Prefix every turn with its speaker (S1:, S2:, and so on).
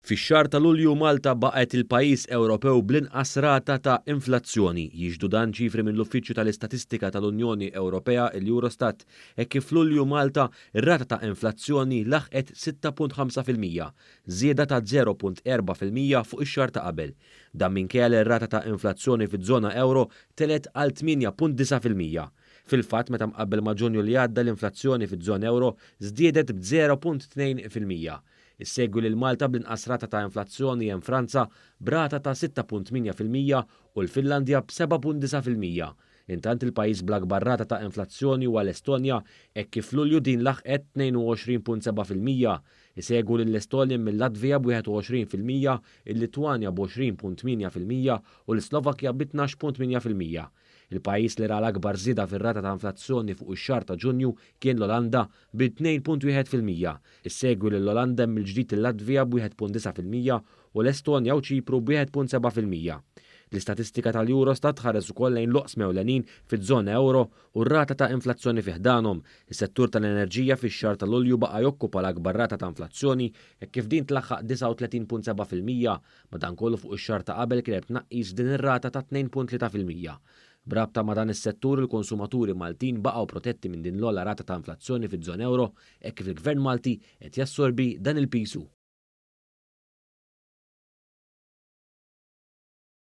S1: Fix-xahar ta' Lulju Malta baqgħet il-pajjiż Ewropew bl-inqas rata ta' inflazzjoni. Jixhdu dan ċifri mill-Uffiċċju tal-Istatistika tal-Unjoni Ewropea, il-Eurostat, hekk kif f'Lulju Malta r-rata ta' inflazzjoni laħqet 6.5%, żieda ta' 0.4% fuq ix-xahar ta' qabel. Dan minkejja li r-rata ta' inflazzjoni fiż-żona ewro telgħet għal 8.9%. Fil-fatt, meta mqabbel ma' Ġunju li għadda l-inflazzjoni fiż-żona ewro żdiedet b'0.2%. Issegwi lil Malta bl-inqas rata ta' inflazzjoni hemm Franza b'rata ta' 6.8% u l-Finlandja b'7.9%. Intant il-pajjiż bl-akbar rata ta' inflazzjoni huwa l-Estonja hekk kif f'Lulju din laħqet 22.7%. Isegwu lill-Estonja mill-Latvija b'21%, il-Litwanja b'20.8% u l-Slovakkja bi 12.8%. Il-pajjiż li ra l-akbar żieda fir-rata ta' inflazzjoni fuq ix-xahar ta' Ġunju kien l-Olanda bi 2.1%. Issegwi lill-Olanda hemm mill-ġdid il-Latvija b'1.9% u l-Estonja u Ċipru b'1.7%. L-istatistika tal-Eurostat tħares ukoll lejn l-oqsma ewlenin fiż-żona ewro u r-rata ta' inflazzjoni fi ħdanhom. Is-settur tal-enerġija fix-xahar ta' Lulju baqa' jokkupa l-akbar rata ta' inflazzjoni hekk kif din tlaħħaq 39.7%, madankollu fuq ix-xahar ta' qabel kien hemm tnaqqis f'din ir-rata ta' 2.3%. B'rabta ma' dan is-settur il-konsumaturi Maltin baqgħu protetti minn din l-ogħla rata ta' inflazzjoni fiż-żona ewro hekk kif il-Gvern Malti qed jassorbi dan il-piż hu.